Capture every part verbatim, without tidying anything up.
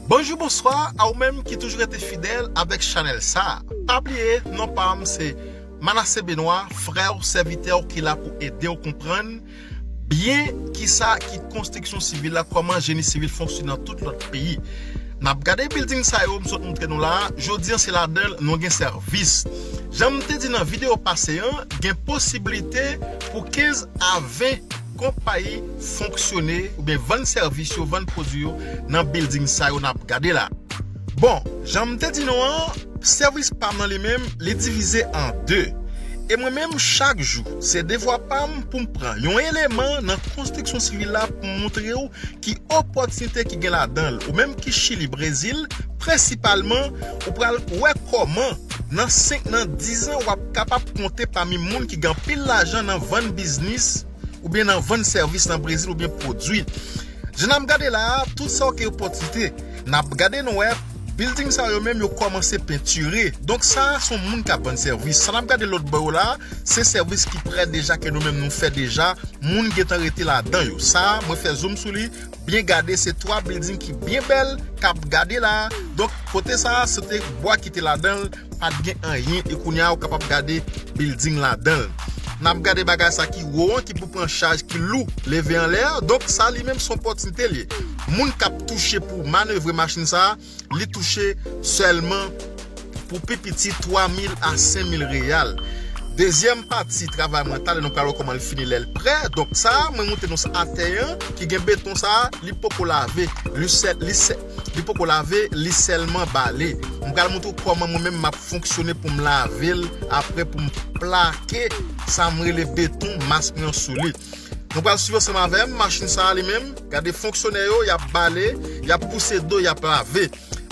Bonjou, bonswa a ou menm ki toujou rete fidèl avèk chanèl sa. Pa bliye, non pa m se Manassé Benoît, frè w, sèvitè w ki la pou ede w konprann byen kisa ki konstriksyon sivil la, kòman jeni sivil fonksyone nan tout lòt peyi. N ap gade bilding sa yo m sot montre nou la a. Jodi a se ladan l nou gen sèvis. Jan m te di nan videyo pase an, gen posiblite pou kenz a ven konpayi fonksyone oubyen vann sèvis yo, vann pwodui yo nan bilding sa yo n ap gade la. Bon, jan m te di nou an, sèvis pa m nan li menm, li divize an de. E mwen menm, chak jou, se devwa pa m pou m pran yon eleman nan konstriksyon sivil la pou m montre w ki opòtinite ki gen ladan l. Ou menm ki Chili, Brezil, prensipalman, ou pral wè kòman nan senk, nan diz an, w ap kapab konte pami moun ki gen anpil lajan nan vann biznis oubyen nan vann sèvis nan Brezil oubyen pwodui. Jan n ap gade la a, tout sa yo ke opòtinite. N ap gade nou wè, bilding sa yo menm yo kòmanse pentire. Donk sa a se yon moun k ap vann sèvis. Sa n ap gade lòt bò yo la a, se sèvis ki prè deja ke nou menm nou fè deja. Moun gentan rete ladan yo. Sa a, mwen fè zoom sou li, byen gade, se twa bilding ki byen bèl k ap gade la a. Donk kote sa a, se te bwa ki te ladan l, pa t gen anyen, e kounye a ou kapab gade bilding ladan l. N ap gade bagay sa ki wo an, ki pou pran chaj, ki lou, leve anlè a. Donk sa li menm se yon opòtinite l ye. Moun k ap touche pou manevre machin sa a, li touche sèlman pou pi piti twa mil a senk mil reyal. Dezyèm pati travay mwen, talè nou pral wè kòman l fini lè l prè. Donk sa a, mwen montre nou sa atè an ki gen beton sa a, li poko lave. Li sèl, li sèl, li poko lave, li sèlman bale. M pral montre w kòman mwen menm m ap fonksyone pou m lave l, apre pou m plake sa m rele beton mas mwen an sou li. Nou pral swiv ansanm avè m, machin sa a li menm, gade fonksyonè yo, y ap bale, y ap bouse do, y ap lave.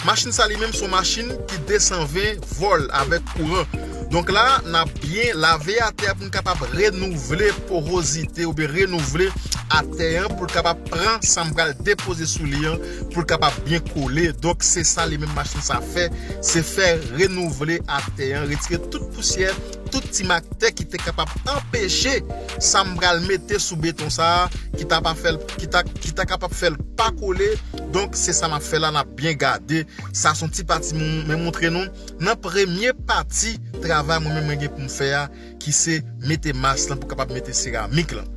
Machin sa li menm se yon machin ki de san ven vòl avèk kouran. Donk la, n ap byen lave atè a pou n kapab renouvle porozite oubyen renouvle atè an pou l kapab pran sa m pral depoze sou li an, pou l kapab byen kole. Donk se sa li menm machin sa fè, se fè renouvle atè an, retire tout pousyè, tout ti mak tè ki te kapab anpeche sa m pral mete sou beton sa a, ki ta pa fè l, ki ta, ki ta kapab fè l pa kole. Donk se sa m ap fè la, n ap byen gade. Sa se yon ti pati mwen, mwen montre nou nan premye pati travay mwen menm mwen gen pou m fè a, ki se mete mas lan pou kapab mete seramik lan.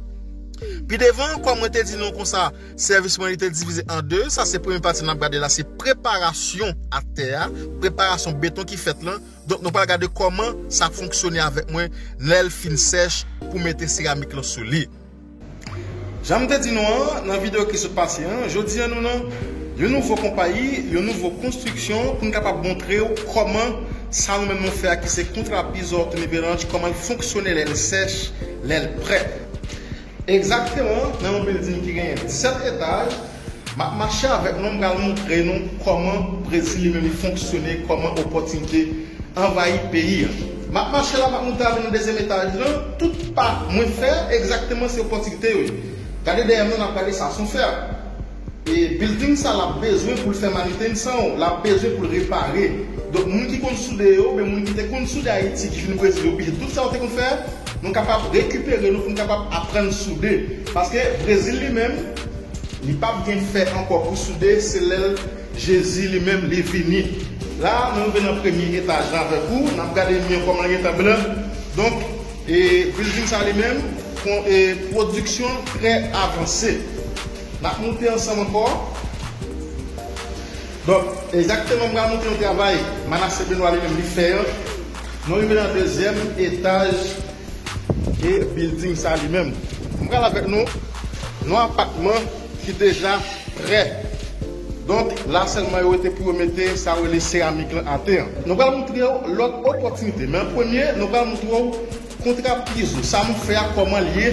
Pi devan, kòm mwen te di nou konsa, sèvis mwen li te divize an de. Sa se premye pati n ap gade la, se preparasyon atè a, preparasyon beton ki fèt lan. Donk nou pral gade kòman sa fonksyone avèk mwen lè l fin sèch pou mete seramik lan sou li. Jan m te di nou an, nan videyo ki sot pase an, jodi a nou nan yon nouvo konpayi, yon nouvo konstriksyon pou n kapab montre w kòman sa nou menm nou fè a ki se kontra Pizzo Toniveranch, kòman l fonksyone lè l sèch, lè l prè. Egzakteman, nan yon bilding ki genyen disèt etaj, m ap mache avèk nou, m pral montre nou kòman Brezil li menm li fonksyone, kòman opòtinite anvayi peyi a. M ap mache la, m ap monte avè nou dezyèm etaj lan, tout pa mwen fè, egzakteman se opòtinite yo ye. Gade dèyè m nan, n ap gade sa se yon fè. E bilding sa l ap bezwen pou l fè manitensyon, l ap bezwen pou l repare. Donk moun ki konn soude yo, oubyen moun ki te konn soude Ayiti, ki vin Brezil, yo pije tout sa yo te konn fè, nou kapab rekipere nou pou n kapab aprann soude. Paske Brezil li menm, li p ap gen fè ankò pou soude, se lè l Jezi li menm li vini. La, nou rive nan premye etaj la avèk ou, n ap gade mi an kòman l gentan blan. Donk, e, bilding sa li menm, kon, e, pwodiksyon trè avanse. N ap monte ansanm ankò. Donk, egzakteman, m pral montre nou travay Manassé Benoît li menm li fè an. Nou rive nan dezyèm etaj e bilding sa li menm. M pral avèk nou nan apatman ki deja prè. Donk, la sèlman yo rete pou yo mete sa yo rele seramik lan atè an. Nou pral montre yo lòt opòtinite. Men an premye, nou pral montre w kontra Pizzo. Sa nou fè a kòman l ye.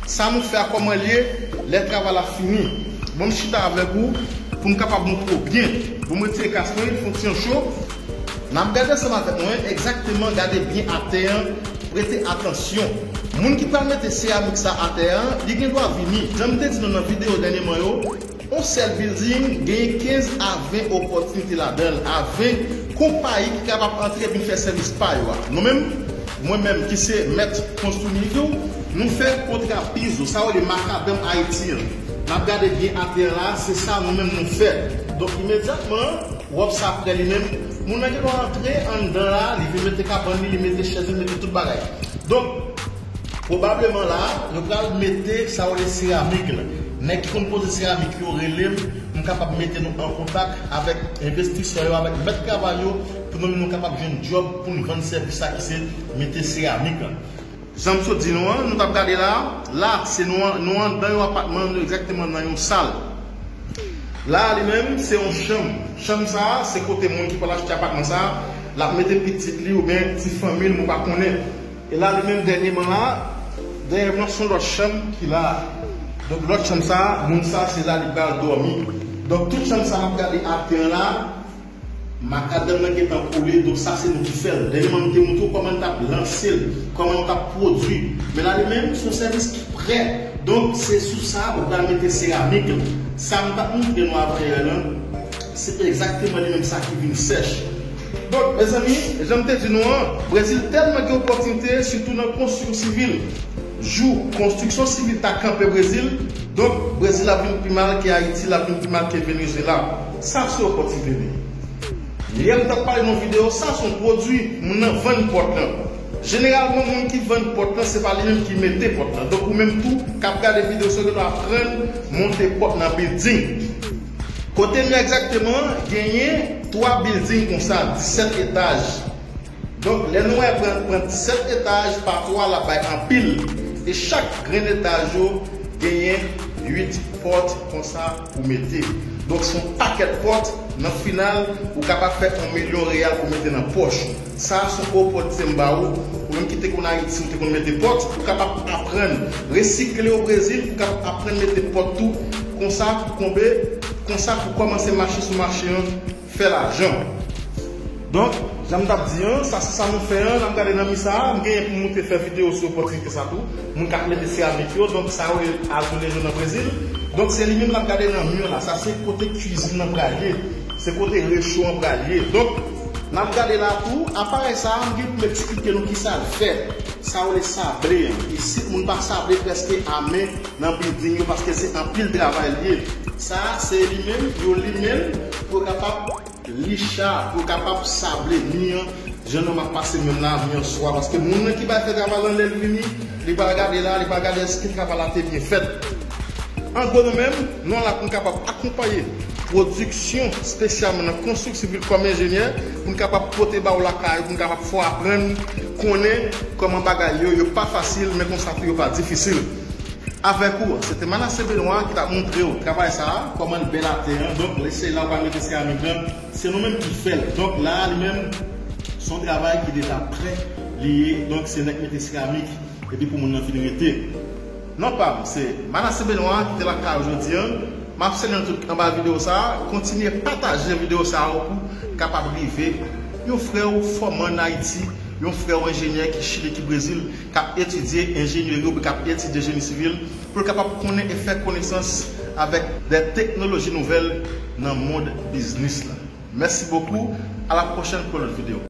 Sa nou fè a kòman l ye lè travay la fini. Bon, m chita avèk ou pou m kapab montre w byen. Bon, m retire kas mwen, l fè yon ti jan cho. N ap gade ansanm avèk mwen, egzakteman, gade byen atè an, prete atansyon. Moun ki pral mete seramik sa atè an, li gen dwa vini. Jan m te di nou nan videyo dènyèman yo, yon sèl bilding genyen kenz a ven opòtinite ladan l, a ven konpayi ki kapab antre vin fè sèvis pa yo a. Nou menm, mwen menm ki se mèt konstwi nivo, nou fè kontra Pizzo, sa yo rele makadanm Ayiti an. N ap gade byen atè la, se sa nou menm nou fè. Donk, imedyatman, wòb sa prè li menm, moun nan gen dwa antre anndan la, li vin mete kabann li, li mete chèz li, li mete tout bagay. Donk, pwobableman la, yo pral mete sa yo rele seramik la. Nèg ki konn poze seramik yo rele m, m kapab mete nou an kontak avèk envestisè yo, avèk mèt travay yo, pou nou menm nou kapab jwenn djòb pou n vann sèvis sa ki se mete seramik la. Jan m sot di nou an, nou t ap gade la, la, se nou, nou anndan yon apatman, nou egzakteman nan yon sal. La, li menm, se yon chanm. Chanm sa a, se kote moun ki pral achte apatman sa a, l ap mete pitit li oubyen ti fanmi l, mwen pa konnen. E la, li menm, dènyèman la, dèyè mwen, se yon lòt chanm ki la. Donk, lòt chanm sa a, moun sa a, se la li pral dòmi. Donk, tout chanm sa a, n ap gade atè an la, makadanm nan gentan kole, donk sa se nou ki fè l. Dènyèman nou te montre w kòman n t ap lanse l, kòman n t ap pwodui. Men la li menm, se yon sèvis ki prè. Donk se sou sa ou pral mete seramik la. Sa m t ap montre nou avanyè lan, se egzakteman li menm sa ki vin sèch. Donk, mezanmi, jan m te di nou an, Brezil tèlman gen opòtinite, sitou nan konstriksyon sivil. Jou konstriksyon sivil ta kanpe Brezil, donk Brezil ap vin pi mal ke Ayiti, l ap vin pi mal ke Venezuela. Sa se opòtinite li ye. Yè m t ap pale nan videyo, sa se yon pwodui, moun nan vann pòt lan. Jeneralman, moun ki vann pòt lan, se pa li menm ki mete pòt lan. Donk, ou menm tou, k ap gade videyo sa, ou dwe aprann monte pòt nan bilding. Kote m ye egzakteman, genyen twa bilding konsa, disèt etaj. Donk, lè nou wè pran, pran disèt etaj pa twa, l ap bay anpil. E chak grenn etaj yo genyen uit pòt konsa pou mete. Donk, se yon pakèt pòt. Nan final, ou kapab fè yon milyon reyal pou mete nan pòch ou. Sa a se yon opòtinite m ba ou. Ou menm ki te konn Ayiti, ou te konn mete pòt, ou kapab aprann resikle o Brezil, ou kapab aprann mete pòt tou. Konsa pou konbe, konsa pou kòmanse mache sou mache an, fè lajan. Donk, jan m t ap di an, sa se sa nou fè an, n ap gade nan mi sa a, m genyen pou m montre fè videyo sou opòtinite sa tou. Moun k ap mete seramik yo, donk sa yo rele azulejo nan Brezil. Donk se li menm n ap gade nan mi an la, sa se kote kwizin nan pral ye, se kote recho an pral ye. Donk, n ap gade la tou, aparèy sa a, m gen pou m eksplike nou kisa l fè. Sa yo rele sable an. Isit, moun pa sable prèske a men nan bilding yo paske se anpil travay li ye. Sa a, se li menm, yo limen l pou yo kapab licha, pou yo kapab sable mi an, jan nou m ap pase menm la, mi an swa, paske moun nan ki bay fè travay lan lè l vini, li pral gade la, li pral gade èske travay la te byen fèt. An gwo, nou menm, nou la pou n kapab akonpaye pwodiksyon, espesyalman nan konstriksyon sivil kòm enjenyè, pou n kapab pote ba w lakay ou, pou n kapab fè w aprann, konnen kòman bagay yo, yo pa fasil, men konsa tou yo pa difisil. Avèk ou, se te Manassé Benoît ki t ap montre w travay sa a, kòman l bèl atè an. Donk, se la ou pral mete seramik lan, se nou menm ki fè l. Donk, la a li menm, se yon travay ki deja prè li ye. Donk, se nèg mete seramik, epi pou moun nan vin rete. Non pa m, se Manassé Benoît ki te lakay ou jodi an. M ap salye nou tout anba videyo sa a. Kontinye pataje videyo sa a pou w kapab rive yon frè w fòme ann Ayiti, yon frè w enjenyè ki Chili, ki Brezil, k ap etidye enjenyeri oubyen k ap etidye jeni sivil, pou l kapab konnen e fè konesans avèk de teknoloji nouvèl nan mond biznis la. Mèsi bokou, a la pwochèn pou lòt videyo.